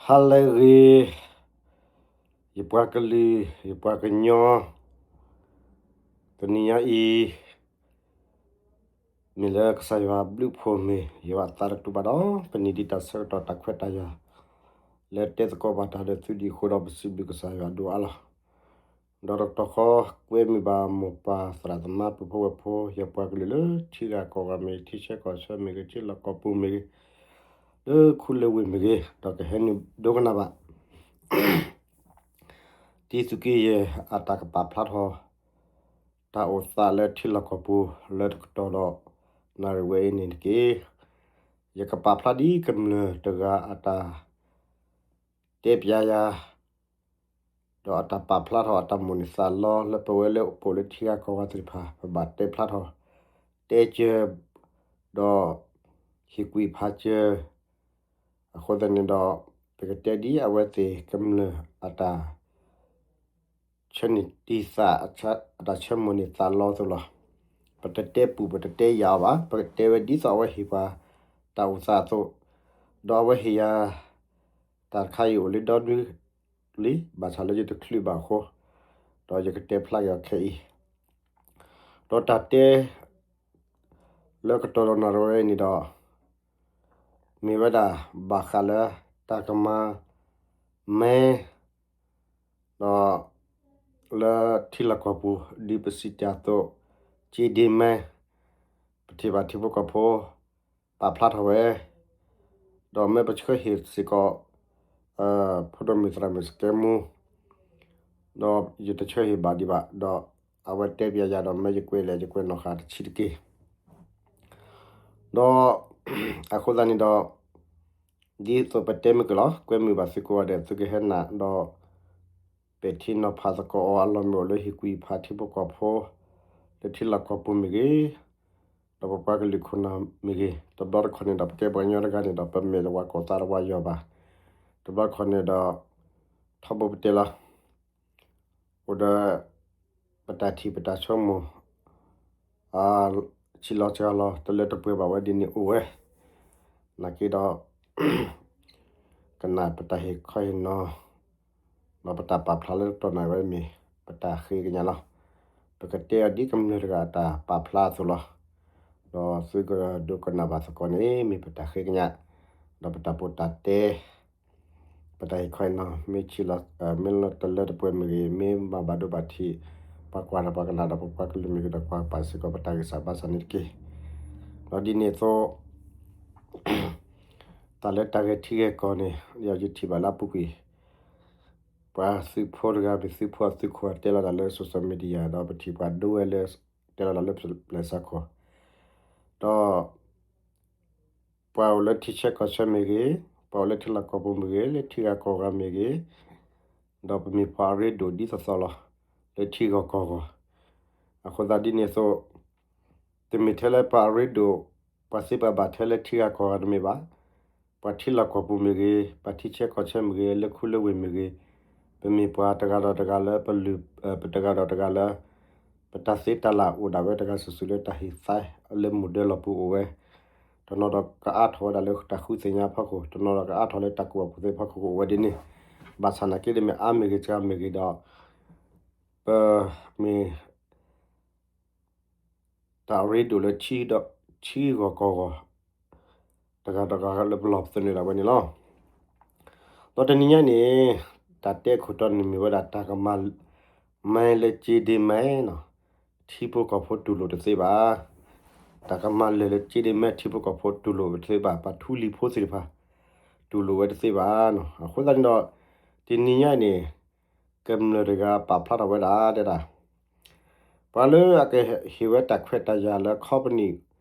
ဟါလၢအဂ့ၤ, ယပှၤကလုာ် ယပှၤကညီ, တနံၤညါအံၤ မ့ၢ်လၢကစၢ်ယွၤဘျုးဖှိၣ်မ့ၢ် ယွၤအသးတတူာ်ဘၣ်ဒီး ပနံၤဒ်တၢ်ဆၢကတီၢ်တၢ်ခွဲးတၢ်ယာ် လၢတဲသကိးဘၣ်တၢ်ဒီးသုဒံးအဃိဒီး ပစံးဘျုးကစၢ်ယွၤဒိၣ်အါလီၤ. ဒီးတကတီၢ်ဃီ ကွဲမုာ်ဘၣ်မိၢ်ပၢ်သရၣ်သမါပုၢ်ဖိဝဲၢ်ဖိ ယပှၤကလုာ်လၢထံဂၤကီၢ်ဂၤမ့ၢ်ဂ့ၤ ထံဆၢကီၢ်ဆၢမ့ၢ်ဂ့ၤ ထံလီၢ်ကီၢ်ပူၤမ့ၢ်ဂ့ၤ လၢခူလၢဝ့ၢ်မ့ၢ်ဂ့ၤ ဒီးကဟဲနုာ်ဒိကနၣ်ဘၣ် တံသုးက့ယဲၢ်အတၢ်ကပာ်ဖျါထီၣ် တၢ်အိၣ်သးလၢထံလီၢ်ကီၢ်ပူၤ လၢတကတီၢ်ဒီးနၣ်ရံၣ်ဝဲအံၤန့ၣ်တက့ၢ်. ယကပာ်ဖျါဒ်ကမျၢၢ်တဂၤအတၢ်တဲပျးယၤ ဒီးအတၢ်ပာ်ဖျါထီၣ်အတၢ်မိၣ်န့ၢ်သးလီ လၢပဝဲလၢပအိၣ်လၢထံဂၤကီၢ်ဂၤသ့ၣ်တဖၣ် ပဘၣ်တဲဖျါထီၣ် တဲကၢၤ ဒီးဟ့ၣ်ကွံာ်ဖးကၢၤ အဃိသတးန့ၣ်ဒီး ပကတဲဒ်အဝဲသ့ၣ်ကမျၢၢ်အတၢ် ဆၢန့ၢ်တံၢ်သး အတၢ်ဆၢမိၣ်န့ၢ်သးလီအသိးလီၤ. ပတတဲပူၤ ပတတဲယၤအီၤဘၣ်, ပကတဲဝဲဒ်သိးအဝဲဟ့ၣ်ပှၤတၢ်အိၣ်သးအသိး, ဒီးအဝဲဟ့ၣ်ယၤ တၢ်တခါအံၤအိၣ်လၢဒီနွံလံ, ဘၣ်ဆၣ်လၢယတချုးဘၣ်အဃိ, ဒီးယကတဲဖျါက့ၤအီၤခဲအံၤ, ဒီးတၢ်တဲ လၢကတီၢ်ဒီးနၣ်ရံၣ်ဝဲအံၤန့ၣ်ဒီး မ့ၢ်ဝဲဒၣ်ဘၣ်ဃးလၢတၢ်ကမၤမဲ ဒီးလၢထံလီၢ်ကီၢ်ပူၤ ဒ်ပစံးတၢ်အသိး က့ဒ့မဲ ပထံၣ်ဘၣ်ထံဖိကီၢ်ဖိ ပာ်ဖျါထီၣ်ဝဲ, ဒီးမ့ၢ်ပဆှၢဟ့ၣ်စ့ၢ်ကီး ဖိဒိၣ်မုၣ်သရၣ်မုၣ်စကဲမူ ဒီးယတဆှၢဟ့ၣ်ဘၣ်ဒံးဘၣ်, ဒီးအဝဲတဲပျးယၤဒီး မ့ၢ်ယကွဲးလဲၣ် ယကွဲးနီၣ်ဃာ်တဆံးတက့ၢ်. ဒီးအဃိသတးန့ၣ်ဒီး ဒ်သိးပတဲမုၢ်ကလီၤ ကွဲမုာ်ဘၣ်သုကိးဂၤဒဲး သုကဟဲနုာ်ဒီး ပဲာ်ထံနီၤဖးသကိးအီၤ အလီၢ်မ့ၢ်အိၣ်လၢဟ့ၣ်ကွံာ်ဖးထံဖိကီၢ်ဖိ လၢထံလီၢ်ကီၢ်ပူၤမ့ၢ်ဂ့ၤ, ဒီးပပှၤကလုာ်ခိၣ်နၢ်မ့ၢ်ဂ့ၤ, တဘျီတခီၣ်န့ၣ်ဒီး ပကဲပှၤကညီတဂၤန့ၣ်ဒီး ပမဲာ်တဝါကိၢ်သးတဝါယွၤဘၣ်, တဘျီတခီၣ်န့ၣ်ဒီး ထီဘိပတဲလီၤ အိၣ်ဒီး ပတၢ်ထံၣ်ပတၢ်ဆိကမိၣ် ဆံးလီၤစှၤလီၤ တလၢတပှဲၤဘၣ်ဝဲဒ်န့ၣ်အိၣ်ဝဲ, နာ်က့ဒီး ကနၣ်ပတၢ်ဟ့ၣ်ခီဟ့ၣ်နီၤ ဒီးပတၢ်ပာ်ဖျါလၢတတီၢ်နၣ်ရံၣ်ဝဲမ့ၢ် ပတၢ်ဃ့ကညးလီၤ. ပကတဲအီၤဒ်ကမျၢၢ်တဂၤအတၢ်ပာ်ဖျါအသိးလီၤ. ဒီးသုကဒိကနၣ်ဘၣ်သကိးန့ၣ် မ့ၢ်ပတၢ်ဃ့ကညး ဒီးပတၢ်ပာ်တၢ်တဲ ပတၢ်ဟ့ၣ်ခီဟ့ၣ်နီၤ မ့ၢ်ဆံးလီၤ မ့ၢ်လၢတလၢတပှဲၤမ့ၢ်ဂ့ၤ, မ့ၢ်ဘၣ်ဘၣ်ဒိဘၣ်ထံး ပှၤကွၢ်ဒီးပှၤကနၣ်ဒီး ပပှၤကလုာ်မ့ၢ်ဂ့ၤဒီး ကွၢ်ပာ်စ့ၢ်ကီးပတၢ်ဂံၢ်စၢ်ဘါစၢ်န့ၣ်တက့ၢ်. ဒီးဒ်န့ၣ်အသိး တၢ်လၢတၢ်ဂဲၤထံဂဲၤကီၢ်န့ၣ် ယထံၣ်ဘၣ်လၢအပူၤကွံာ် ပှၤသုးဖိတဂၤမ့ၢ်သုးဖိအသုးခိၣ်တဲလီၤတၢ်လၢ social media ဒီးပထံၣ်ပှၤဒိဝဲလၢ တဲလီၤတၢ်လၢပျဲၢ်စးခိၣ်, ဒီး ပှၤအိၣ်လၢထံဆၢကီၢ်ဆၢမ့ၢ်ဂ့ၤ, ပှၤအိၣ်လၢထံလီၢ်ကီၢ်ပူၤမ့ၢ်ဂ့ၤ, လၢထံဂၤကီၢ်ဂၤမ့ၢ်ဂ့ၤ, ဒီးပမ့ၢ်ပှၤအရ့ဒိၣ်ဒ်သိးသိးလီၤ. လၢထံဂၤကီၢ်ဂၤ အဃိသတးဒ်န့ၣ်အသိး တမ့ၢ်ထဲလၢပှၤအရ့ဒိၣ် ပှၤသ့ပှၤဘၣ်ထဲလၢထံဂၤကီၢ်ဂၤတမ့ၢ်ဘၣ်. ပှၤထံလီၢ်ကီၢ်ပူၤမ့ၢ်ဂ့ၤ, ပှၤထံဆၢကီၢ်ဆၢမ့ၢ်ဂ့ၤ, လၢခူလၢဝ့ၢ်မ့ၢ်ဂ့ၤ, ပမ့ၢ်ပှၤတဂၤဒီးတဂၤလၢပလုၢ်, ပတဂၤဒီးတဂၤလၢ ပတၢ်သ့တၢ်လၢ်အိၣ်ဒၣ်ဝဲတဂၤစုာ်စုာ်လၢတၢ်ဟ့ၣ်သါလၢမိၢ်ဒၢလီၢ်ပူၤအိၣ်ဝဲ, တနီၤဒီးကအါထီၣ်ဝဲဒၣ်လၢတၢ်ဃုသ့ၣ်ညါအဖီခိၣ်, တနီၤဒီးကအါထီၣ်လၢတၢ်ကူၣ်ဘၣ်ကူၣ်သ့အဖီခိၣ်ကအိၣ်ဝဲဒ်န့ၣ်, ဘၣ်ဆၣ်နာ်က့ဒီးမ့ၢ်အါမ့ၢ်ဂ့ၤစှၤမ့ၢ်ဂ့ၤဒီး ပမ့ၢ် တၢ်အရ့ဒိၣ်လၢထံဂၤကီၢ်ဂၤ တဂၤဒီးတဂၤလၢပလီၢ်ပသနၢၣ်ဒၣ်ဝဲန့ၣ်လီၤ. ဒီးတနံၤညါန့ၣ် တၢ်တဲခိၣ်တီန့ၣ်မ့ၢ်ဝဲဒၣ်တၢ်ကမၤ မဲလၢက့ဒ့မဲနီၤ, ထံဖိကီၢ်ဖိတူၢ်လိာ်တသ့ဘၣ်. တၢ်ကမၤလၢာ်လၢက့ဒ့မဲထံဖိကီၢ်ဖိတူၢ်လိာ်တသ့ဘၣ်, ပှၤထူလံၤဖိသ့ၣ်တဖၣ် တူၢ်လိာ်ဝဲတသ့ဘၣ်နီၤ. အဃိသတးန့ၣ်ဒီး တနံၤညါန့ၣ် ကမျၢၢ်တဂၤပာ်ဖျါထီၣ်ဝဲဒၣ်တဲဒၣ် ပှၤလၢအကဟ့ၣ်ဝဲတၢ်ခွဲးတၢ်ယာ်လၢ company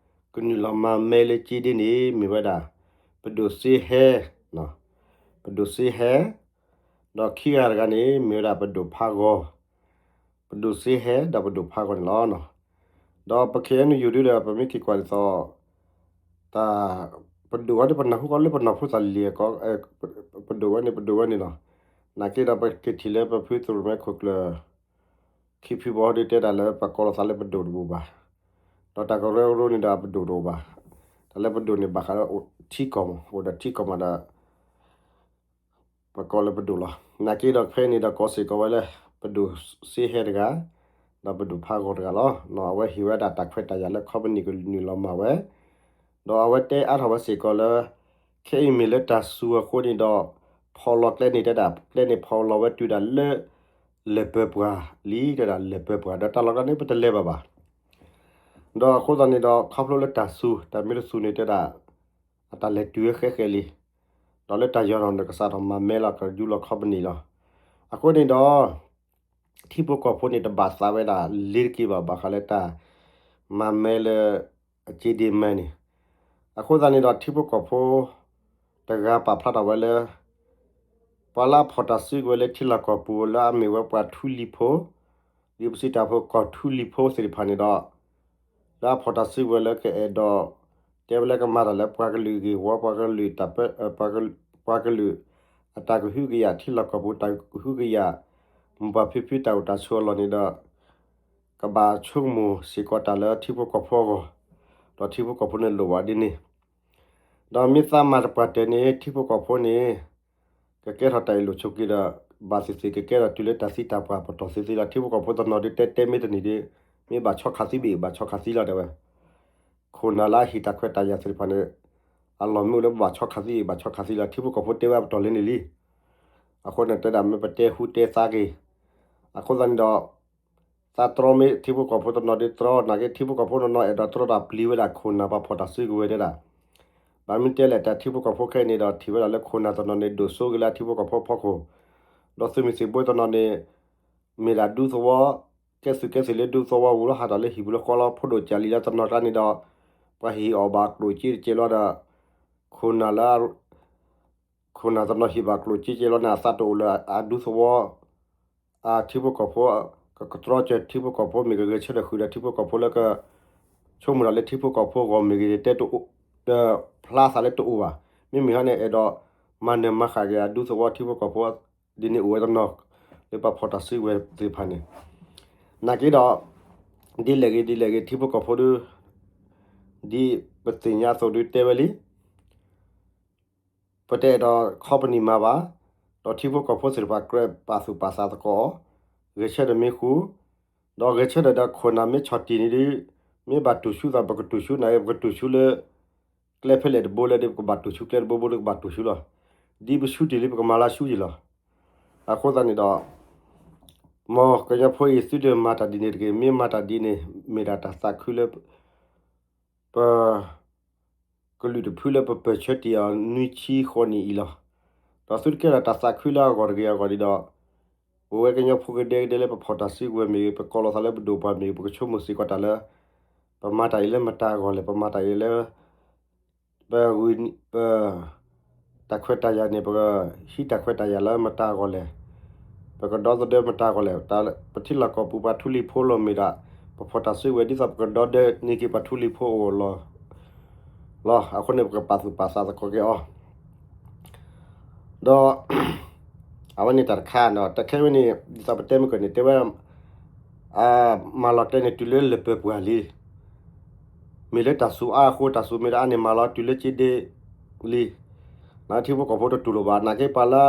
ကနုာ်လီၤမၤမဲလၢက့ဒ့န့ၣ် မ့ၢ်ဝဲဒၣ် ပဒိၣ်စ့ဟဲ, ပဒိၣ်စ့ဟဲ, ဒီးခံဂၤတဂၤန့ၣ် မ့ၢ်ဝဲဒၣ်ပဒိၣ်ဖးဂီၤ, ပဒိၣ်စ့ဟဲဒီးပဒိၣ်ဖးဂီၤန့ၣ်လီၤ. ဒီးပ KNU ဒုဒီး ပမ့ၢ်က့ၤကွၢ်ဒ်သိး တၢ် ပဒိၣ်ဝဲန့ၣ် ပနၢ်ဟူကီးလၢပနီၢ်ဖိသၣ်လံၤကီး, ပဒိၣ်ဝဲန့ၣ် ပဒိၣ်ဝဲန့ၣ်လီၤ. နာ်က့ဒီးပကထံၣ်လၢပဖုသရိၣ်မဲခိၣ်ကျၢၢ် ခံဖုဘီဒုတဲတၢ်လၢပကိးလီၤသးလၢပဒိၣ်တဘူၣ်ဘၣ်. ဒီးတၢ်ကရၢကရိန့ၣ်ဒီးပဒိၣ်တအိၣ်ဘၣ်. တၢ်လၢပဒိၣ်န့ၣ်ဘၣ်ဃးလၢထံကီၢ်မး, အိၣ်ဒီးထံကီၢ်မးဒီး ပကိးလၢပဒိၣ်လီၤ. နာ်က့ဒီးဖဲန့ၣ်ဒီးကိးစ့ၢ်ကီးဝဲလၢ ပဒိၣ်စ့ဟဲတဂၤ ဒီးပဒိၣ်ဖးဂီၤတဂၤလီၤ. အဝဲဟ့ၣ်ဝဲဒၣ်တၢ်ခွဲးတၢ်ယာ်လၢ company ကနုာ်လီၤမၤဝဲ ဒီးအဝဲတဲအါထီၣ်ဝဲစ့ၢ်ကီးလၢ ခဲအံၤမ့ၢ်လၢတၢ်စူၤအဃိန့ၣ်ဒီး ဖီလီၤကျဲန့ၣ်တဲဒၣ် ကျဲန့ၣ်ဖီလီၤဝဲတုၤဒၣ်လၢ လၢၢ်ပၢၤပှၢ်လံ တဲဒၣ် လၢၢ်ပၢၤပှၢ် ဒီးတၢ်လီၢ်ကျါန့ၣ် ပတလဲၤဘၣ်ဘၣ်. ဒီးအဃိသတးန့ၣ်ဒီး ခီဖျိလၢတၢ်စူၤ တၢ်မ့ၢ်တစူၤန့ၣ်တဲဒၣ် အတၢ်လဲၤတုၤဝဲဃဲဃဲလံ. ဒီးလၢတၢ်ယီၤနီၤန့ၣ် ကစးထီၣ်မၤမဲလီၤ ကယူလီၤ company လီၤ. အဃိန့ၣ်ဒီး ထံဖိကီၢ်ဖိန့ၣ် တဘၣ်သးဝဲဒၣ်လ့ၤတက့ၢ်ဘၣ် ဘၣ်ဃးလၢတၢ်မၤမဲလၢ အက့ဒ့မၢန့ၣ်. အဃိသတးန့ၣ်ဒီး ထံဖိကီၢ်ဖိ တဂၤပာ်ဖျါထီၣ်ဝဲလၢ ပှၤလၢအဖီၣ်တၢ်စုကဝဲၤလၢထံလီၢ်ကီၢ်ပူၤလၢအမ့ၢ်ဝဲပှၤထူလံၤဖိ ဒ်ပစံးတၢ်ဖိကီၢ်ထူလံၤဖိသ့ၣ်တဖၣ်န့ၣ်ဒီး လၢအဖီၣ်တၢ်စုကဝဲၤလၢကအဲၣ်ဒိး တဲဝဲလၢကမၤတၢ်လၢပှၤကလုာ်ဂ့ၢ်ဝီ ပှၤကလုာ်တၢ်ပၢ ပှၤကလုာ် အတၢ်ကဟုကယာ်ထံလီၢ်ကီၢ်ပူၤ တၢ်ကဟုကယာ် မိၢ်ပၢ်ဖံဖုတၢ်အိၣ်တၢ်ဆိးအလီၢ်န့ၣ်ဒီး ကဘၣ်ဆိကမိၣ်စ့ၢ်ကီးတၢ်လၢထံဖိကီၢ်ဖိအဂီၢ်, ဒီးထံဖိကီၢ်ဖိန့ၣ်လိၣ်ဘၣ်ဒ်န့ၣ်, ဒီးမ့ၢ်သးမၤတပှၢ်တၢၢ်န့ၣ် ထံဖိကီၢ်ဖိန့ၣ် ကကဲထီၣ်တၢ်အ့ၣ်လိာ်ဆိးက့ဒီး ဘၣ်သ့ၣ်သ့ၣ်ကကဲထီၣ်တုၤလၢတၢ်သံတၢ်ပှၢ်ပတီၢ်သ့သ့လီၤ. ထံဖိကီၢ်ဖိတနီၤဒုးတဲတဲမ့ၢ်တနံၤဒုး မ့ၢ်ဘၣ်ဆီခးသံဘ့ၣ် ဘၣ်ဆီခးသံလီၤတဲဝဲ ခိၣ်နၢ်လၢအဟ့ၣ်တၢ်ခွဲးတၢ်ယာ်သ့ၣ်တဖၣ်န့ၣ် အလီၢ်မ့ၢ်အိၣ်လၢပဘၣ်ဆီခးသံ ဘၣ်ဆီခးသံလီၤ. ထံဖိကီၢ်ဖိတဲဝဲအပတီၢ်လၢန့ၣ်လံ. အဃိန့ၣ်တဲဒၣ်မ့ၢ်ပတဲဟူတဲသါက့ၤ, အဃိသတးန့ၣ်ဒီး သးတြီမ့ၢ်ထံဖိကီၢ်ဖိတနီၤဒုးတြီ နာ်က့ထံဖိကီၢ်ဖိတနီၤနီၤ အဲၣ်ဒိးတြီတၢ်ပျံၤဝဲဒၣ်ခိၣ်နၢ်ပှၤဖီၣ်တၢ်စုကဝဲၤတဲဒၣ်, ဘၣ်မနုၤတဲလဲၣ် တၢ်ထံဖိကီၢ်ဖိခဲအံၤန့ၣ်ဒီး ထံၣ်ဝဲဒၣ်လၢခိၣ်နၢ်တနီၤန့ၣ် ဒိၣ်စိက့ၤလၢအထံဖိကီၢ်ဖိဖီခိၣ်, ဒီးသုးမုၢ်သံၣ်ဘိတနီၤန့ၣ် မ့ၢ်ဒၣ်ဒူသဝီ ကဲသုးကဲသ့ၣ်လၢဒူသဝီပူၤလီၤ ဟးထီၣ်လၢဟံၣ်ပူၤလၢဃီလီၤ ဖိဒိၣ်ကၢ်လံလၢတနီၤကျါန့ၣ်ဒီး ပှၤဟ့ၣ်အီၣ်ဘၣ်ကျိၣ်စ့တကဲလီၤဒီး ခိၣ်နၢ်လၢ ခိၣ်နၢ်တနီၤဟ့ၣ်ဘၣ်ကျိၣ်စ့ကဲလီၤန့ၣ် အသးတအိၣ်လၢအဒူသဝီ အထံဖိကီၢ်ဖိ ကကတြီစၢၤထံဖိကီၢ်ဖိ မ့ၢ်ကဂဲၤဆၢထၢၣ်ဃုာ်ဒီးထံဖိကီၢ်ဖိလၢက ဆိကမိၣ်ဒီးလၢထံဖိကီၢ်ဖိအဂီၢ်မ့ၢ်ဂ့ၤ တဲတအိၣ် တဖျါသးလၢတအိၣ်ဘၣ်. မ့မ့ၢ်ဟီန့ၣ် အဲၣ်ဒိးမၤနၢၤမၤဃၣ်က့ၤအဒူသဝီထံဖိကီၢ်ဖိ ဒ်န့ၣ်အိၣ်ဝဲတနီၤ လၢပှၤဖီၣ်တၢ်စုကဝဲၤသ့ၣ်တဖၣ်န့ၣ် နာ်က့ဒီး ဒ်လဲၣ်ဂ့ၤဒ်လဲၣ်ဂ့ၤ ထံဖိကီၢ်ဖိဒု ဒ်ပသ့ၣ်ညါအသိးဒုတဲဝဲလံ ပတအဲၣ်ဒိး company မၤဘၣ်, ဒီးထံဖိကီၢ်ဖိသ့ၣ်တဖၣ်ကြၢးပာ်သူၣ်ပာ်သးသကိးအီၤ, ဂဲၤဆၢထၢၣ်မ့ၢ်ဃုာ်, ဒီးဂဲၤဆၢထၢၣ်ဒီးခိၣ်နၢ်မ့ၢ်ဆီၣ်တံၢ်န့ၣ်ဒု မ့ၢ်ဘၣ်တူၢ်ဆူသး ပကတူၢ်ဆူန့ၣ် ပကတူၢ်ဆူလၢ ကျဲဖဲလဲၣ်တဘိလဲၣ်ဒီး ပကဘၣ်တူၢ်ဆူကျဲတဘိဘိဒီး ကဘၣ်တူၢ်ဆူလီၤ. ဒ်ပဆူတံၢ်လံ ပကမၤလၢဆူယံၤလီၤ. အဃိသတးန့ၣ်ဒီး မ်ကညီဖိအံၤ သုတမၤတၢ်ဒ်န့ၣ်တဂ့ၤ, မ့ၢ်မၤတၢ်ဒ်န့ၣ် မ့ၢ်ဒၣ်တၢ်သးခုလၢ ပ ကလုာ်တဖုလၢပပၢၢ်ဆၢတ့ၢ်အီၤနွံဆံဃိးနံၣ်အံၤလီၤ. ဒီးသုတကဲထီၣ်တၢ်သးခုလၢအဂီၢ်တဂ့ၤအဂီၢ်ဒ်ဒီး ပဝဲကညီဖိကဒဲကဒဲလၢပဖီၣ်တၢ်စုကဝဲၤမ့ၢ်ဂ့ၤ, ပကိးလီၤသးလၢပဒိၣ်ပှၢ်မ့ၢ်ဂ့ၤ, ပကဆိကမိၣ်စ့ၢ်ကီးတၢ်လၢ ပမၤတၢ်အံၤလၢမတၤအဂီၢ်လဲၣ်, ပမၤတၢ်အံၤလၢ ပ ပ တၢ်ခွဲးတၢ်ယာ်န့ၣ် ပကဟံးတၢ်ခွဲးတၢ်ယာ်လၢမတၤအဂီၢ်လဲၣ်, ပကဒီသဒၢမတၤအဂီၢ်လဲၣ်, ပထံလီၢ်ကီၢ်ပူၤပှၤထူလံၤဖိလီၤမ့ၢ်ဒၣ် ပဖီၣ်တၢ်စုကဝဲၤ ဒ်သိးပကဒီဒၢန့ၢ်က့ၤပှၤထူလံၤဖိအဂီၢ်လီၤ. လီၤ. အဃိန့ၣ် ပကပာ်သူၣ်ပာ်သးသကိးက့ၤအီၤ ဒီး အဝဲန့ၣ်တၢ်တခါဒီး တခဲဝဲန့ၣ် ဒ်သိးပတဲမုၢ်ကၢၢ်န့ၣ် တဲဝဲ မၤလီၤကျဲန့ၣ် တုၤလၢလၢၢ်ပၢၤပှၢ်လံ. မ့ၢ်လၢတၢ်စူၤအါအဃိ တၢ်စူၤမ့ၢ်တအါန့ၣ် မၤလီၤတုၤလၢက့ဒ့လံ. နာ်ထံဖိကီၢ်ဖိတတူၢ်လိာ်ဘၣ် နာ်က့ပှၤလၢ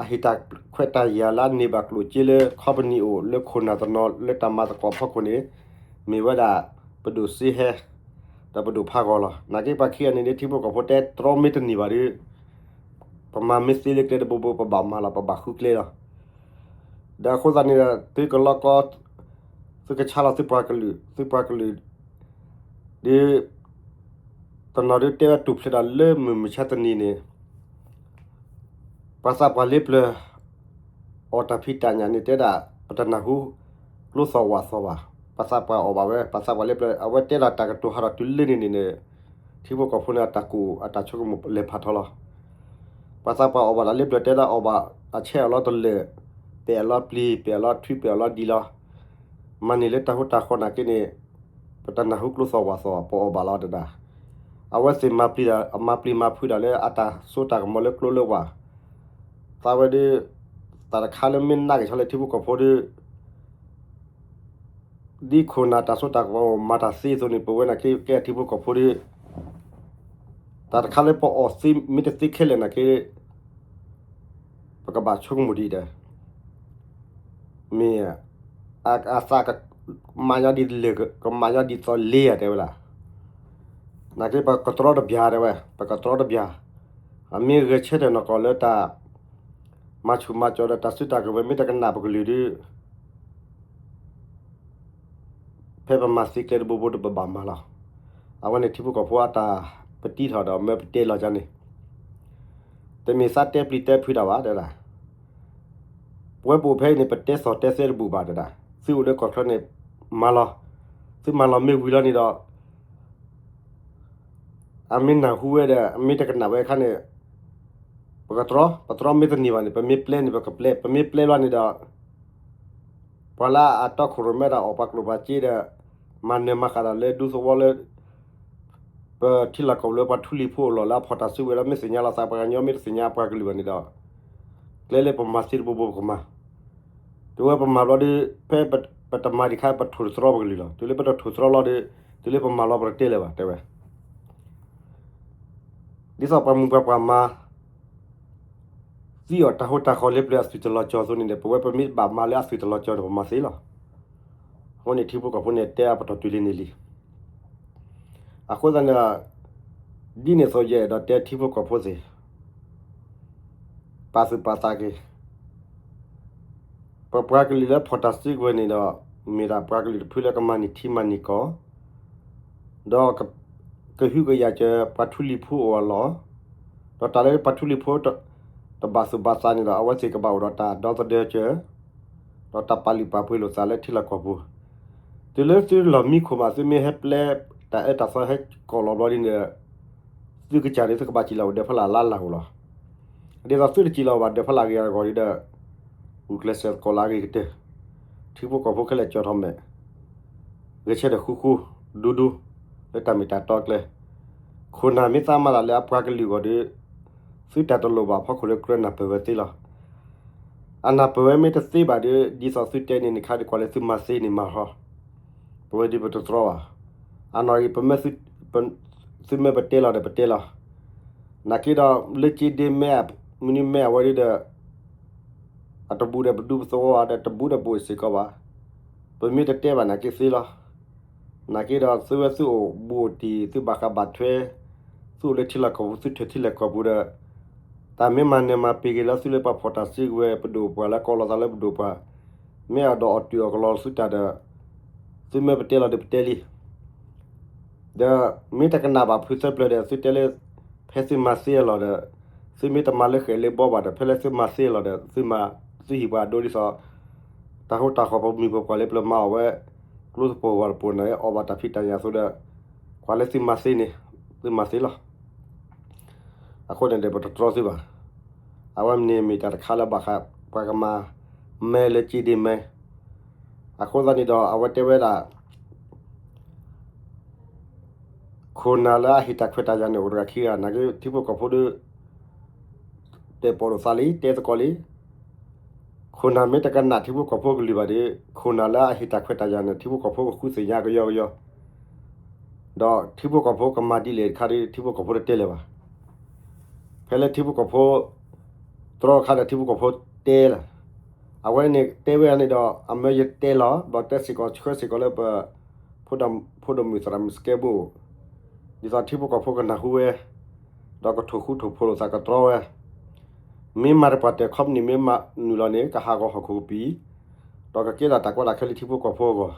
အဟ့ၣ်တၢ်ခွဲးတၢ်ယာ်လၢအန့ၢ်ဘၣ်ကျိၣ်စ့လၢ company အိၣ် လၢခိၣ်နၢ်တနီၤလၢတၢ်မၤသကိးဖီခိၣ်န့ၣ် မ့ၢ်ဝဲဒၣ် ပဒိၣ်စ့ဟဲ ဒီးပဒိၣ်ဖးဂီၤလီၤ. နာ်က့ပှၤခံဂၤန့ၣ်န့ၣ် ထံဖိကီၢ်ဖိတဲတြီမ့ၢ်တန့ၢ်ဘၣ်ဒီး ပမၤမ့ၢ်သ့လၢကျဲတဘိဘိ ပဘၣ်မၤလီၤ ပဘၣ်ဃုကျဲလီၤ. ဒီးအဃိသတးန့ၣ်ဒီး သုကလီကီ သုကဆါလီၤသုပှၤကလုာ် သုပှၤကလုာ် ဒီး တနီၤဒုးတဲဝဲတူၢ်ဖျဲးဒီးလၢမုၢ်မဆါတနံၤန့ၣ် ပှၤသးပှၢ်လ့ပျၢၤ အီၣ်တၢ်ဖံးတၢ်ညၣ်န့ၣ်တဲဒၣ် ပတနၢ်ဟူ ကျိသီၣ်ဝၣ်သီၣ်ဘၣ်. ပှၤသးပှၢ်အီၣ်ဘၣ်ဝဲ ပှၤသးပှၢ်လ့ပျၢၤ အဝဲတဲဒၣ်တၢ်ကတိၤဟးထီၣ်တုၤလၢန့ၣ်န့ၣ်န့ၣ် ထံဖိကီၢ်ဖိန့ၣ် အတၢ်ကူၣ်အတၢ်ဆိကမိၣ်လဲၤဖးထီလီၤ. ပှၤသးပှၢ်အီၣ်ဘၣ်တၢ်လ့ပျၢၤတဲဒၣ်အီၣ်ဘၣ် အဆဲးအီၤလီၤတလၢာ်, ပဲာ်အီၤလီၤပျံၤ, ပဲာ်အီၤလီၤထွံ, ပဲာ်အီၤလီၤဒံးလီၤ. မၤန့ၢ်လၢတၢ်ဟူတၢ်ဃီနာ်က့န့ၣ် ပတနၢ်ဟူကျိသီၣ်ဝၣ်သီၣ် ပအီၣ်ဘၣ်လီၤတဒၣ်. အဝဲသ့ၣ်မၤပျံၤတၢ် မၤပျံၤမၤဖုးတၢ်လၢအတၢ်စိတၢ်ကမီၤလၢကျိလၢဝၣ် သးဝဲဒၣ် တၢ်တခါလၢမ့ၢ်နာ်က့ၤဆီလၢထံဖိကီၢ်ဖိဒီး ဒ်ခိၣ်နၢ်တၢ်စိတၢ်ကမီၤမၤတၢ်သ့အသိးန့ၣ် ပဝဲနာ်က့ကဲထံဖိကီၢ်ဖိဒီး တၢ်တခါလၢပအီၣ်သ့မ့ၢ်တသ့ခဲလၢာ်နာ်က့ ပ ပကဘၣ်ဆိကမိၣ်ဒ်အံၤဒီး မ့ၢ် အသးကမၤညီဒ်လဲၣ် ကမၤညီဒ်သိးလ့ဧါ တဲဝဲဒၣ်. နာ်က့ပကတြီတဘၣ် တဲဝဲ, ပကတြီတဘၣ်. အမ့ၢ်ဂဲၤဆၢထၢၣ်နီၢ်ကီၢ်လၢတၢ်မၤဆူၣ်မၤစီၤဒီးတၢ်စုတၢ်ကဝဲၤ မ့ၢ်တကနၣ်ပကလုၢ်ဒီး ဖဲပမၤသ့ကျဲတဘိဘိဒီးပဘၣ်မၤလီၤ. အဝဲန့ၣ်ထံဖိကီၢ်ဖိအတၢ်ပတံထီၣ်ဒီးမၢပတဲလီၤကန့ၣ်, တမ့ၢ်သးတဲပျံၤတဲဖုးတၢ်ဘၣ်တဲဒၣ်. ပဝဲပအိၣ်ဖဲအံၤန့ၣ် ပတဲသီၣ်တဲသဲတဘူၣ်ဘၣ်တဲဒၣ်. သုအိၣ်လၢကီၢ်ချၢန့ၣ် မၤလီၤ. သုမၤလီၤမ့ၢ်ဝံၤလီၤန့ၣ်ဒီး အမ့ၢ်နၢ်ဟူဝဲဒီး အမ့ၢ်တကနၣ်ဝဲအခါန့ၣ် ပကတြီ, ပတြီမ့ၢ်တန့ၢ်ဘၣ်န့ၣ် ပမ့ၢ်ပျဲန့ၣ် ပကပျဲ, ပမ့ၢ်ပျဲလီၤန့ၣ်ဒီး ပှၤလၢအတီခိၣ်ရိၣ်မဲဒီးအီၣ်ပှၤကျိၣ်ပှၤစ့ဒီး မၤနၢၤမၤဃၣ်ဒီးလၢဒူသဝီလၢ ပထံလီၢ်ကီၢ်ပူၤလၢပှၤထူလံၤဖိအလီၢ်လၢအဖီၣ်တၢ်စုကဝဲၤလၢမ့ၢ်သ့ၣ်ညါလီၤသးပှၤကညီ မ့ၢ်တသ့ၣ်ညါအပှၤကလုာ်ဘၣ်န့ၣ်ဒီး ကျဲလၢပမၤသ့တဘိဘိပကမၤ. တုၤဝဲပမၤဘျီဒီး ဖဲပတမၤဒံးခါ ပထိၣ်တတြီပကလုာ်လီၤ. တုၤလၢပတထိၣ်တတြီလီၤဒီး တုၤလၢပမၤလီၤပတတဲလၢၤဘၣ် တဲဝဲ. ဒ်သိးပှၤမုၢ်ပှၤပှၢ်မၤသံအီၤတၢ်ဟိတၢ်ဃီၤလၢပျၢၤအသွံၣ်တလီၤကၠီၤအသိးန့ၣ်ဒီး ပဝဲပမ့ၢ်ဘၣ်မၤလၢအသွံၣ်တလီၤကၠီၤန့ၣ် ပမၤသ့လီၤ. အဃိန့ၣ်ထံဖိကီၢ်ဖိန့ၣ်တဲအပတီၢ်တုၤလံန့ၣ်လံ. အဃိသတးန့ၣ် ဒ်န့ၣ်အသိးယအဲၣ်ဒိးတဲထံဖိကီၢ်ဖိသ့ၣ် ပာ်သူၣ်ပာ်သးက့ၤ ပပှၤကလုာ်လၢဖီၣ်တၢ်စုကဝဲၤန့ၣ်ဒီး မ့ၢ်ဒၣ်ပှၤကလုာ်တဖုလၢကမၤန့ၢ်ထံမၤန့ၢ်ကီၢ် ဒီး ကဟုကယာ်စၢၤပှၤထူလံၤဖိအအိၣ်အလီၢ်, ဒီးတၢ်လၢပှၤထူလံၤဖိ တဘၣ်သူၣ်ဘၣ်သးန့ၣ်ဒီး အဝဲသ့ၣ်ကဘၣ်အိၣ်ဒီးတၢ်ဒီသဒၢစၢၤ ဒီးတၢ်ပာ်လုၢ်ပာ်ပှ့ၤလိာ်သးလၢထံလီၢ်ကီၢ်ပူၤ, တုၤလၢသုလီၢ်မံခိၣ်မး သုမ့ၢ်ဟဲပျဲတၢ်အၢတၢ်သီဟဲကီၢ်လီၤဘျီဒ်န့ၣ်ဒီး သုကစၢ်န့ၣ် သုကဘၣ်စံၣ်လီၤအိၣ်ဒီးဖီလာ်လၢအလၢ်အိၣ်လီၤ. ဒ်သိးသုတစံၣ်လီၤအိၣ်ဘၣ်ဒီးဖီလာ်ဂ့ၤအဂီၢ်ဒီး ဂုာ်ကျဲးစၢးသကိးလၢအဂ့ၤကတၢၢ်, ထံဖိကီၢ်ဖိခဲလၢာ်ကၠီထီၣ်မဲာ် ဂဲၤဆၢထၢၣ်ဃူဃူ ဒူဒူ လၢတၢ်မ့ၢ်တၢ်တီကျဲ, ခိၣ်နၢ်မ့ၢ်သးမၤတၢ်လၢအပှၤကလုာ်အဂီၢ်ဒီး သုတၢ်တလိၣ်ဘၣ်အဖီခိၣ်လၢကြၢးနၢ်ပၢၢ်ဝဲသ့လီၤ. အနၢ်ပၢၢ်ဝဲမ့ၢ်တသ့ဘၣ်ဒီး ဒ်သိးသုတဲန့ၣ်န့ၣ်ခါဒီး ကွၢ်လၢသုမၤသ့န့ၣ်မၤဟီ, ပဝဲဒ်ပတတြီဘၣ်. အနီၢ်ဂံၢ် ပမၢ သုမၢပတဲလီၤဒီးပတဲလီၤ. နာ်က့ဒီး လၢက့ဒ့မဲ မနုၤမဲအဝဲဒ်ဒီး အတဘူးဒီးပဒူပသဝီဘၣ်ဒီး တဘူးဒီးပအိၣ်စ့ၢ်ကီးဘၣ်. ပမ့ၢ်တတဲဘၣ်နာ်က့သ့လီၤ. နာ်က့ဒီး သုဝဲသုအိၣ်ဘူးအိၣ်တံၢ် သုဘၣ်ဃးဘၣ်ထွဲ သုအိၣ်လၢထံလီၢ်ကီၢ်ပူၤ သုထုးထံလီၢ်ကီၢ်ပူၤဒီး တၢ်မ့ၢ်မၤနၢၤမၤပှဲၤက့ၤလၢသုလၢပှၤဖီၣ်တၢ်စုကဝဲၤ ပဒိၣ်ပှၢ်လၢကီးလီၤသးလၢပဒိၣ်ပှၢ် မ့ၢ်အဒိးအီၣ်တုာ်အီၣ်ကလီသုတၢ်ဒီး သုမၢပတဲလီၤဒီးပတဲလံ. ဒီးမ့ၢ်တကနၣ်ဘၣ်ဖုသၢပျၢၤဒီး သုတဲလၢ ဖဲသုမၤသ့အလီၢ်ဒီး သုမ့ၢ်တမၤလၢဃဲးလၢဘီဘၣ်ဒီး ဖဲလၢသုမၤသ့အလီၢ်ဒီး သုမၤ သုဟံၣ်ပှၤဒိဒ်သိး တၢ်ဟိတၢ်ဃီၤပမုၢ်ပပှၢ်လၢပျၢၤမၤအီၣ်ဝဲ ကျိသပှၢ်ဝဲတပူၤန့ၣ် အီၣ်ဘၣ်တၢ်ဖံးတၢ်ညၣ်အသိးဒီး ကွၢ်လၢသုမၤသ့န့ၣ် သုမၤသ့လီၤ. အဃိန့ၣ်ဒီး ပတတြီသုဘၣ်. အဝဲန့ၣ်မ့ၢ်တၢ်တခါလၢဘၣ်ဃး ပှၤကမၤ မဲလၢက့ဒ့မဲ အဃိသတးန့ၣ်ဒီး အဝဲတဲဝဲဒၣ် ခိၣ်နၢ်လၢအဟ့ၣ်တၢ်ခွဲးတၢ်ယာ်န့ၣ် အိၣ်တဂၤခံဂၤ နာ်က့ထံဖိကီၢ်ဖိဒီး တဲပိာ်လိာ်သးလံ တဲသကိးလံ. ခိၣ်နၢ်မ့ၢ်တကနၣ်ထံဖိကီၢ်ဖိကလုၢ်ဘၣ်ဒီး ခိၣ်နၢ်လၢအဟ့ၣ်တၢ်ခွဲးတၢ်ယာ်န့ၣ် ထံဖိကီၢ်ဖိကဃုသ့ၣ်ညါကယီကယီ ဒီးထံဖိကီၢ်ဖိကမၤဒ်လဲၣ်တခါဒီး ထံဖိကီၢ်ဖိတတဲလၢၤဘၣ်. ဖဲလၢထံဖိကီၢ်ဖိ တြီအခါဒီးထံဖိကီၢ်ဖိတဲလၢၤ. အဝဲန့ၣ်တဲဝဲန့ၣ်ဒီး အမၢယတဲလီၤ ဒီးတဲစ့ၢ်ကီးဆှၢစ့ၢ်ကီးလၢပ ဖိဒိၣ်မုၣ်သရၣ်မုၣ်စကဲဘူၣ် ဒ်သိးထံဖိကီၢ်ဖိကနၢ်ဟူဝဲ ဒီးကထိၣ်ဃူထိၣ်ဖိးလိာ်သးကတြီဝဲ မ့ၢ်မၤတပှၢ်တၢၢ်ခီပနံၣ်မ့ၢ်မၤနုာ်လီၤန့ၣ် ကဟးဂီၤဟီၣ်ခိၣ်ကပံာ် ဒီးကကဲထီၣ်တၢ်ကီတၢ်ခဲလၢထံဖိကီၢ်ဖိအဂီၢ်.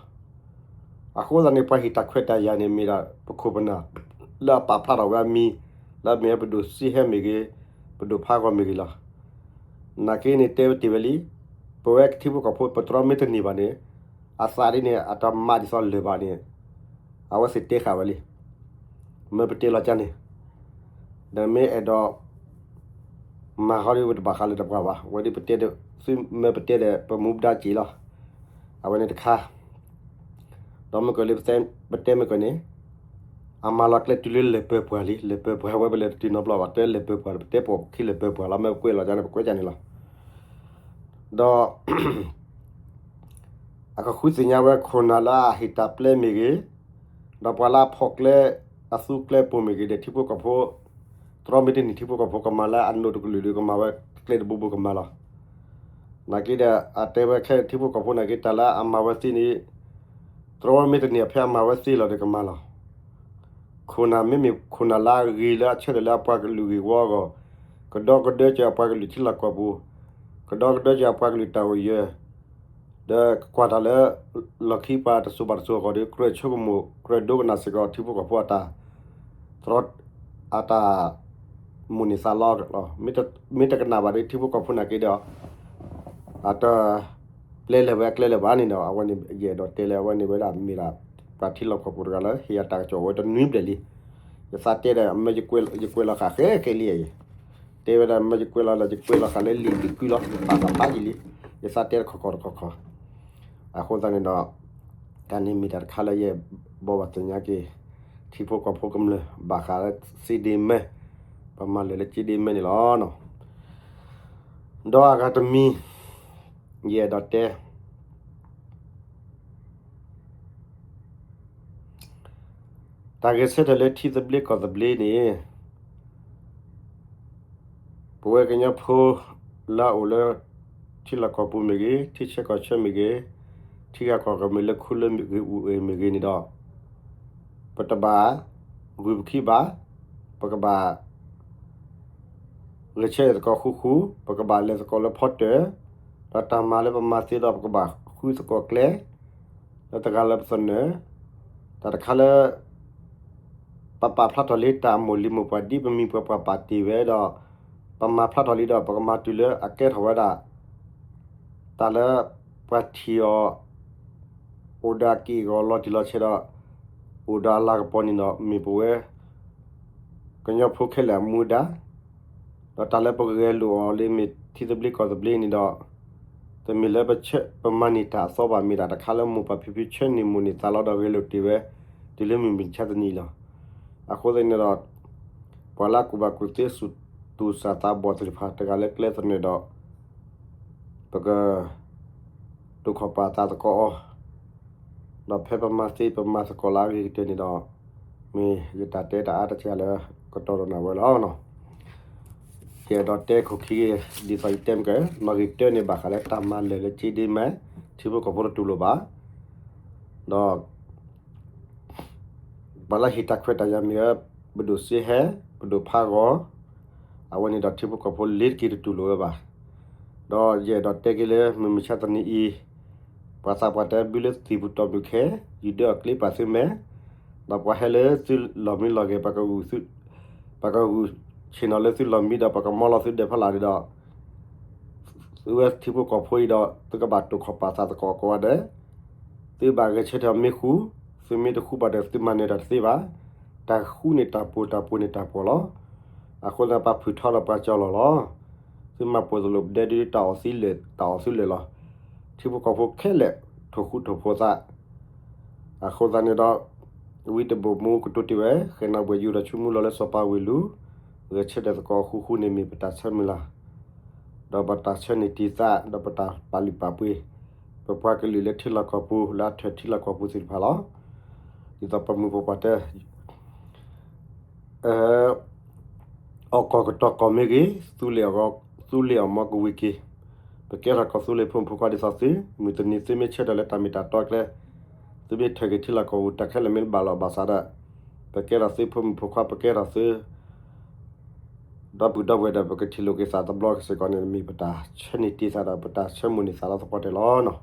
အဃိသတးန့ၣ် ပှၤဟ့ၣ်တၢ်ခွဲးတၢ်ယာ်န့ၣ် မ့ၢ်ဒၣ်ပခိၣ်ပနၢ် လၢအပာ်ဖျါထီၣ်ဝဲအမံၤ လၢအမ့ၢ်ဝဲပဒိၣ်စ့ဟဲမ့ၢ်ဂ့ၤ ပဒိၣ်ဖးဂီၤမ့ၢ်ဂ့ၤလီၤ. နာ်က့န့ၣ်တဲဝဲတ့ၢ်ဝဲလံ. ပဝဲထံဖိကီၢ်ဖိ ပတြီမ့ၢ်တန့ၢ်ဘၣ်န့ၣ် အသးဒ်န့ၣ် အတမၤဒ်သိးလၢၤဘၣ်န့ၣ် အဝဲသ့ၣ်တဲဃာ်ဝဲလံ. မၢပတဲလီၤကန့ၣ် ဒီးမ့ၢ်အဲၣ်ဒိး မၤဟီဒ်ဝဲတဘၣ်ဃးလၢၤတပှၢ်ဘၣ်. ဝဲဒ်ပတဲ သုမၢပတဲဒီး ပမူပဒါစ့ၢ်လီၤ. အဝဲန့ၣ်တခါ ဒီးမ့ၢ်ကလၢပတဲမ့ၢ်ကန့ၣ် အမၤလီၤကျဲတုၤလၢလဲၤပၢၤပှၢ်လံ. လဲၤပၢၤပှၢ်ဝဲပလဲၤတတုၤနီတဘျီဘၣ်. တဲလဲၤပၢၤပှၢ် ပတဲပိာ်ခံလဲၤပၢၤပှၢ်လီၤ. မ့ၢ်ပကွဲးလီၤကန့ၣ် ပကွဲးကန့ၣ်လီၤ. ဒီး အကဃုသ့ၣ်ညါဝဲခိၣ်နၢ်လၢအဟ့ၣ်တၢ်ပျဲမ့ၢ်ဂ့ၤ, ဒီးပှၤလၢအဖီၣ်ကျဲ အသူကျဲပိာ်မ့ၢ်ဂ့ၤဒီး ထံဖိကီၢ်ဖိ တြီမ့ၢ်တန့ၢ်ထံဖိကီၢ်ဖိကမၤလၢအနိးတကလုာ်ဒီးကမၤဝဲ ကျဲတဘိဘိကမၤလီၤ. နာ်က့ဒီး အတဲဝဲခဲထံဖိကီၢ်ဖိနာ်က့ တၢ်လၢအမၤဝဲသ့န့ၣ် တြီဝဲမ့ၢ်တန့ၢ်ဖဲအမၤဝဲသ့လီၤဒီးကမၤလီၤ. ခိၣ်နၢ်မ့မ့ၢ်ခိၣ်နၢ်လၢအဂ့ၤလၢအဆၢထၢၣ်လၢအပှၤကလုာ်ဂ့ၢ်ဝီအဂီၢ်, ကဒီကဒၢက့ၤအပှၤကလုာ်ထံလီၢ်ကီၢ်ပူၤ, ကဒီကဒၢက့ၤအပှၤကလုာ်တၢ်အိၣ်ယၢၤ, ဒီးကွၢ်တၢ်လၢ လီၢ်ခံပှၤတစိၤဘၣ်တစိၤအဂီၢ်ဒီး ကြၢးဆိကမိၣ် ကြၢးဒိကနၣ်စ့ၢ်ကီးထံဖိကီၢ်ဖိအတၢ် တြီ အတၢ်မိၣ်န့ၢ်သးလီလီၤ. မ့ၢ်တကနၣ်ဘၣ်ဒီးထံဖိကီၢ်ဖိနာ်က့ဒီး အတပျဲလဲၤဝဲအကျဲလၢၤဘၣ်န့ၣ်ဒီး အဝဲန့ၣ်ယအဲၣ်ဒိးတဲလၢအဝဲန့ၣ်ဝဲဒၣ်မ့ၢ်ဒၣ် ပှၤထံလီၢ်ကီၢ်ပူၤတဂၤလၢ ဟ့ၣ်ယၤတၢ်ကစီၣ်ဝဲတနွံဘျဲၣ်လံ. ယသးတဲဒီး မ့ၢ်ယကွဲးလီၤဃာ်ဃဲကဲလံအံၤ, တဲဝဲဒၣ် မ့ၢ်ယကွဲးလီၤဒီး ယကွဲးလီၤဃာ်လၢလံာ်လံာ်ကွံလီၤ ပာ်သးဖးယံာ်လံ. ယသးတဲတခီခီတခီခီ အဃိသတးန့ၣ်ဒီး တၢ်န့ၣ်မ့ၢ်တၢ်တခါလၢယဘိးဘၣ်သ့ၣ်ညါက့ၤ ထံဖိကီၢ်ဖိကမျၢၢ် ဘၣ်ဃးလၢစ့ဒ့မဲ, ပမၤလၢာ်လၢစ့ဒ့မဲန့ၣ်လီၤ. ဒီးအဂၤတမံၤ ယအဲၣ်ဒိးတဲ တၢ်ဂဲၤဆၢထၢၣ်လၢထံသဘျ့ကီၢ်သဘျ့န့ၣ် ပဝဲကညီဖိလၢအအိၣ်လၢ ထံလီၢ်ကီၢ်ပူၤမ့ၢ်ဂ့ၤ, ထံဆၢကီၢ်ဆၢမ့ၢ်ဂ့ၤ, ထံဂၤကီၢ်ဂၤမ့ၢ်လၢခူလၢမ့ၢ်ဂ့ၤ အူၣ်အ့ၣ်မ့ၢ်ဂ့ၤန့ၣ်ဒီး ပတဘၣ်ဂုာ်ပခံဘၣ်, ပကဘၣ် ဂဲၤဆၢထၢၣ်သကိးဃူဃူ, ပကဘၣ်လဲၤသကိးလၢဖီတၢၢ်, ဒီးတၢ်မၤလၢပမၤသ့ဒီး ပကဘၣ်ဃုသကိးကျဲ လၢတဂၤလၢပသနၢၣ်, တၢ်တခါလၢ ပပာ်ဖျါထီၣ်လံတၢ်အမိၢ်လံၤမိၢ်ပှၢ်ဒ်ပမိၢ်ပှၢ်ပှၢ်ပာ်တ့ၢ်ဝဲဒီး ပမၤဖျါထီၣ်လံဒီး ပကမၤတုၤလၢအကဲထီၣ်ဝဲဒၣ် တၢ်လၢပှၤထံၣ်အီၤ အိၣ်ဒီးအက့ၢ်အဂီၤလီၤတံၢ်လီၤဆဲးဒီး အိၣ်ဒီးအလၤကပီၤန့ၣ်ဒီး မ့ၢ်ပဝဲ ကညီဖိခဲလၢာ်အမူဒါ ဒီးတၢ်လၢပဂဲၤလိာ်အီၤလၢမ့ၢ်ထံသဘျ့ကီၢ်သဘျ့န့ၣ်ဒီး တမ့ၢ်လၢပဆၢ ပမၤန့ၢ်တၢ်အသီဘၣ် မ့ၢ်ဒၣ်တၢ်တခါလၢမိၢ်ပၢ်ဖံဖုဆၢန့ၢ်မိၣ်န့ၢ်သးလီဒီးဂဲၤလိာ်တ့ၢ်ဝဲ တုၤလၢမုၢ်မဆါတနံၤအံၤလီၤ. အဃိသတးန့ၣ်ဒီး ပှၤလၢအကူၣ်ဘၣ်ကူၣ်သ့စူၢ်တူၢ်စၢ်သးဘီၣ်သ့ၣ်တဖၣ် တဂၤလၢကျဲသနၢၣ်ဒီး ပက တိာ်ခီၣ်ပာ်သးသကိးအီၤ, ဒီးဖဲပမၤသ့ပမၤသကိးလၢအဂ့ၤကတၢၢ်န့ၣ်ဒီး မ့ၢ်ယတၢ်တဲတၢ်အါတက့ၢ်လၢကတီၢ်ဒီးနၢ်ဝဲလီၤ. ယအဲၣ်ဒိးတဲခိၣ်ခံဂ့ၤ ဒ်သိးယတဲမ့ၢ်က နီၣ်ဂံၢ်တၢန့ၣ်ဘၣ်ဃးလၢတၢ်မၤလၢာ်လၢစ့ဒ့မဲ ထံဖိကီၢ်ဖိတတူၢ်လိာ်ဘၣ်, ဒီး ပှၤလၢဟ့ၣ်တၢ်ခွဲးတၢ်ယာ်မ့ၢ်ဝဲ ပဒိၣ်စ့ဟဲ ပဒိၣ်ဖးဂီၤ, အဝဲန့ၣ်ဒီးထံဖိကီၢ်ဖိလ့ၤတက့ၤတတူၢ်လိာ်ဝဲဘၣ်. ဒီးယအဲၣ်ဒိးတဲက့ၤလၢမုၢ်မဆါတနံၤအံၤ ပှၤသးပှၢ်တဲဘုလၢသံၣ်ပူၤတီၢ်ပူၤခဲ ယုၢ်ဒၢအီၣ်ကျ့ပာ်သုမဲ, ဒီးပှၤဟဲလၢသုလီၢ်မံလီၢ်ဂဲၤ ပှၤကဂုာ်ဆ့ၣ်နီၤလၢသုလီၢ်မံဒီး ပှၤကမီလီၤသုဒဲးဖီလာ်ဒီး သုဝဲထံဖိကီၢ်ဖိအံၤဒီး သုကဘၣ်တိာ်ခီၣ်ပာ်သးသကိးကိးဂၤဒဲး, သုဘၣ်ဂဲၤဆၢထၢၣ်မ့ၢ်ဃူ, သုမ့ၢ်တဃူဘၣ်ဒီး သုမၤနၢၤတၢ်တသ့ဘၣ်. တၢ်ဃူန့ၣ်တၢ်ပှီၤ တၢ်ပှီၤန့ၣ်တၢ်ပှီၤလီၤ. အဃိသတး ပှၤဖုၣ်ထီဒီးပှၤကၠီလီၤလီၤ. သုမၤပိာ်သလိာ်ပဒဲဒုး တၢ်အီၣ်သုလၢာ် တၢ်အီၣ်သုလၢာ်လီၤ. ထံဖိကီၢ်ဖိခဲလၢာ် ထိၣ်ဃူထိၣ်ဖိးသး အဃိသတးန့ၣ်ဒီး ဝံတဘိၣ်မူကတိၤတ့ၢ်ဝဲ ဃဲၤနီၣ်ဘှဲၣ်ယူၤဒီးဆိကမိၣ်လီၤလၢစီၤပၤဝ့ၢ်လူၤ, ဂဲၤဆၢထၢၣ်သကိးဃူဃူန့ၣ်မ့ၢ်ပတၢ်ဆၢမုၢ်လၢ်, ဒီးပတၢ်ဆၢန့ၢ်တံၢ်သး ဒီးပတၢ်ပာ်လုၢ်ပာ်ပှ့ၤ ပပှၤကလုာ်လၢထံလီၢ်ကီၢ်ပူၤ လၢအထၢၣ်ထံလီၢ်ကီၢ်ပူၤသ့ၣ်တဖၣ်လီၤ. ဒ်သိးပမိၢ်ပပၢ်တဲ အီၣ်ကီၢ်ကတီၤကီၢ်မ့ၢ်ဂ့ၤ, သူလ့ၤအီၣ် သူလ့ၤအီၣ်မီကဝံၤက့ၤ, ပကဲထီၣ်ကီၢ်သူလ့ၤဖိမုၣ်ဖိခွါဒ်သိးသု, မုၢ်တနံၤသုမ့ၢ်ဆၢထၢၣ်လၢတၢ်မ့ၢ်တၢ်တီကျဲ, သုမ့ၢ်ထၢၣ်က့ၤထံလီၢ်ကီၢ်ပူၤ တၢ်ခဲလၢာ်မ့ၢ်ဘၣ်လီၤဘၣ်စးဒီး, ပကဲထီၣ်သုဖိမုၣ်ဖိခွါ ပကဲထီၣ်သု ဒီပုၢ်ဒီဝဲၢ်ဒီး ပကထံၣ်လိာ်က့ၤသးတဘျီကစ့ၢ်ကီးန့ၣ် မ့ၢ်ပတၢ်ဆၢန့ၢ်တံၢ်သးဒီး ပတၢ်ဆၢမိၣ်န့ၢ်သးလီၤသပှၢ်တၢၢ်လီၤ.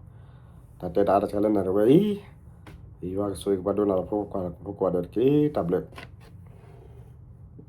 တၢ်တဲတၢ်အါတက့ၢ်လၢနၢ်တဝဲအံၤ, ယွၤကဆိၣ်ဂ့ၤကပှၤဒိကနၣ်တၢ်ဖိကိးဂၤဒဲးတက့ၢ်. တၢ်ဘျုး